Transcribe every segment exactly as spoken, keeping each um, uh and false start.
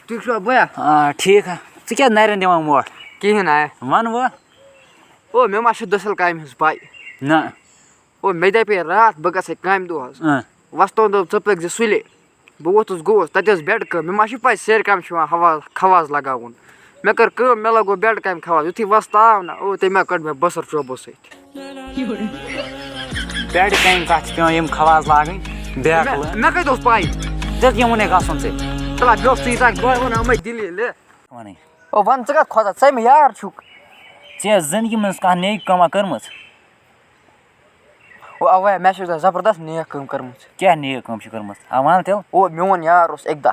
ٹھیٖک چھُوا بٲیا؟ آ، ٹھیٖک ہا۔ ژٕ کیٛازِ نَرٮ۪ن دِوان ووٹھ؟ کِہیٖنۍ نہ۔ وَن وۄنۍ۔ او، مےٚ ما چھِ دٔسِل کامہِ ہٕنٛز پَے؟ نہ۔ او، مےٚ دَپے راتھ بہٕ گژھٕ کامہِ دۄہَس۔ اۭں۔ وۄستہٕ دوٚپ، "ژٕ پٔکۍ زِ سُلے۔" بہٕ ووتھُس، گوٚوُس، تَتہِ ٲس bed کٲم۔ مےٚ ما چھِ پَے سیرِ کامہِ چھِ یِوان حواز، خواز لَگاوُن۔ مےٚ کٔر کٲم، مےٚ لَگوو bed کامہِ خواز۔ یُتھُے وۄستہٕ آو نہ، او، تٔمۍ ما کٔڑ مےٚ بٔسٕر چوبو سۭتۍ۔ Bed کامہِ کَتھ چھِ پٮ۪وان یِم خواز لاگٕنۍ؟ بیکلہٕ۔ مےٚ، مےٚ کَتہِ اوس پَے؟ ژےٚ کٔمۍ ووٚنے گژھُن ژےٚ؟ تَلہ، بیوٚٹھ ژٕ ییٖژاہ، بہٕ وَنہٕ ہا یِمَے دٔلیٖلہٕ۔ وَنٕے۔ او، وَن، ژٕ کَتھ کھۄژان؟ ژٕ ہے مےٚ یار چھُکھ۔ ژےٚ زِندگی منٛز کانٛہہ نیک کٲمہ کٔرمٕژ؟ او، اَوَے، مےٚ چھِ زبردست نیک کٲم کٔرمٕژ۔ کیٛاہ نیک کٲم چھِ کٔرمٕژ؟ آ، وَن تیٚلہِ۔ او، میون یار اوس اَکہِ دۄہ،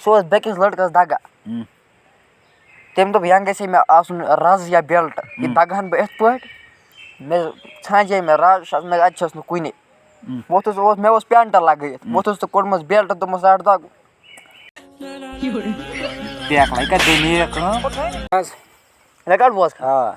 سُہ اوس بیٚکِس لٔڑکَس دَگان۔ ہُم۔ تٔمۍ دوٚپ، "یا گژھِ ہے مےٚ آسُن رَز یا belt، یہِ ہُم۔ دَگہٕ ہَن بہٕ یِتھ پٲٹھۍ۔" مےٚ ژھانٛجے مےٚ رَز، مےٚ اَتہِ چھَس نہٕ کُنہِ۔ ہُم۔ وۄتھُس اوس، مےٚ اوس pant لَگٲیِتھ، ہُم۔ وۄتھُس تہٕ کوٚڑمَس belt، دوٚپمَس، "رَٹھ دَگ۔" بیکھ لَگہِ کَتھ بیٚیہِ نیک کٲم۔ آز۔ Record بوز۔ آ۔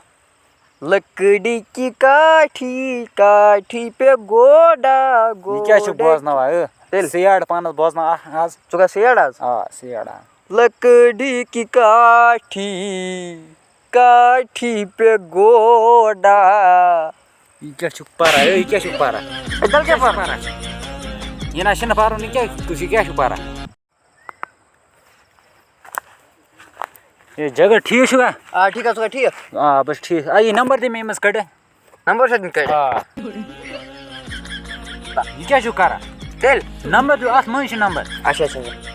لکڑی کی کاٹھی، کاٹھی پہ گوڈا، یہِ کیٛاہ چھُ گوڈے بوزناوان، ٲ؟ تیٚلہِ؟ Sad پانَس بوزناوان اَکھ آز۔ ژٕ گژھ sad آز؟ آ، sad آ۔ لکڑی کی کاٹھی، کاٹھی پہ گوڈا۔ یہِ کیٛاہ چھُکھ پَران، ٲ؟ یہِ کیٛاہ چھُکھ پَران؟ ہے، تیٚلہِ کیٛاہ پَران؟ یہِ نہ چھُنہٕ پَرُن، یہِ کیٛاہ، تُہۍ چھِو کیٛاہ چھِو پَران؟ ہے، جگہ ٹھیٖک چھُکھا؟ آ، ٹھیٖک حظ، ژٕ چھُکھا ٹھیٖک؟ آ، بس ٹھیٖک۔ آ، یہِ number دِ مےٚ أمِس کٔڑِتھ۔ Number چھا دیُن کٔڑِتھ؟ آ۔ یہِ کیٛاہ چھُو کران؟ تیٚلہِ؟ Number دیُن، اَتھ منٛز چھُ number۔ اچھا، اچھا، اچھا۔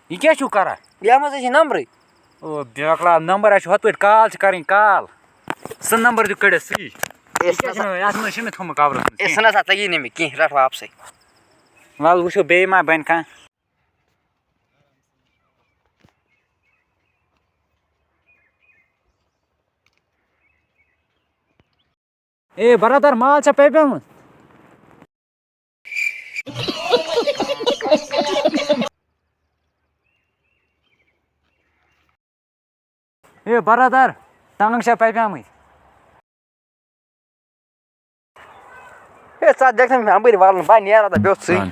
یہِ کیٛاہ چھُو کران؟ یَتھ منٛز حظ چھِ نمبرٕے۔ او، بیکلا، number حظ چھُ ہُتھ پٲٹھۍ call چھِ کَرٕنۍ، call۔ سُہ number دیُت کٔڑِتھ سُے۔ اے، یہِ کیٛاہ سُہ نہ سا، چھُنہٕ، یَتھ منٛز چھُنہٕ تھوٚمُت coverَس منٛز اے، سُہ کینٛہہ۔ نہ سا تَگی نہٕ مےٚ کینٛہہ، رَٹھ واپسٕے۔ وَلہٕ وٕچھو بیٚیہِ ما بَنہِ کانٛہہ۔ اے برادر، مال چھا پیپیومُت؟ اے برادر، ٹنگ چھا پیپیمٕتۍ؟ اے، ژٕ دِکھ نہٕ مےٚ اَمبٕرۍ والُن، بہٕ نیرٕ تہٕ بیوٚٹھ ژٕے۔ اہن۔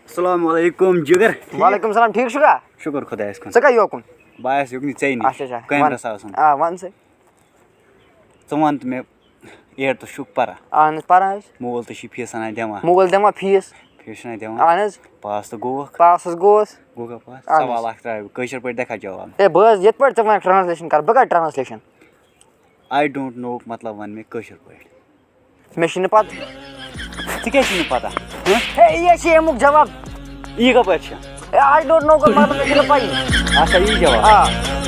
السلام علیکم جگر۔ وعلیکم السلام، ٹھیٖک چھُکھا؟ شُکُر خۄدایَس کُن۔ ژٕ کَتہِ یوکُن؟ بہٕ آیَس یُکنُے ژےٚ نِش، اچھا، اچھا، کامہِ وَن۔ رَژھا آسُن۔ آ، وَن ژٕ۔ ژٕ وَن تہٕ مےٚ، eighth تُک چھُکھ پَران؟ اہن حظ، پَران حظ۔ مول تہٕ چھُے فیٖسَن دِوان۔ مول دِوان فیٖس۔ فیٖس چھُنہ دِوان۔ اہن حظ۔ پاس تہٕ گوٚوُکھ۔ پاس حظ گوٚوُس۔ گوٚوکھا پاس؟ اہن حظ۔ سوال اَکھ ترٛاوٕ بہٕ، کٲشِر پٲٹھۍ دَکھا جواب۔ ہے، بہٕ حظ یِتھ پٲٹھۍ ژٕ وَنَکھ translation کَر، بہٕ کَرٕ translation۔ I don't know مطلب وَن مےٚ کٲشِر پٲٹھۍ۔ مےٚ چھِنہٕ پَتہ۔ ژےٚ کیٛازِ چھُے نہٕ پَتہ؟ ہہ؟ ہے، یہِ چھِ اَمیُک جواب۔ یہِ کَپٲرۍ چھِ؟ ہے، I don't know گوٚو مطلب، مےٚ چھِنہٕ پَیی۔ اچھا، یی جواب۔ آ،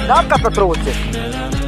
جواب کَتھ پٮ۪ٹھ ترٛووُتھ ژےٚ؟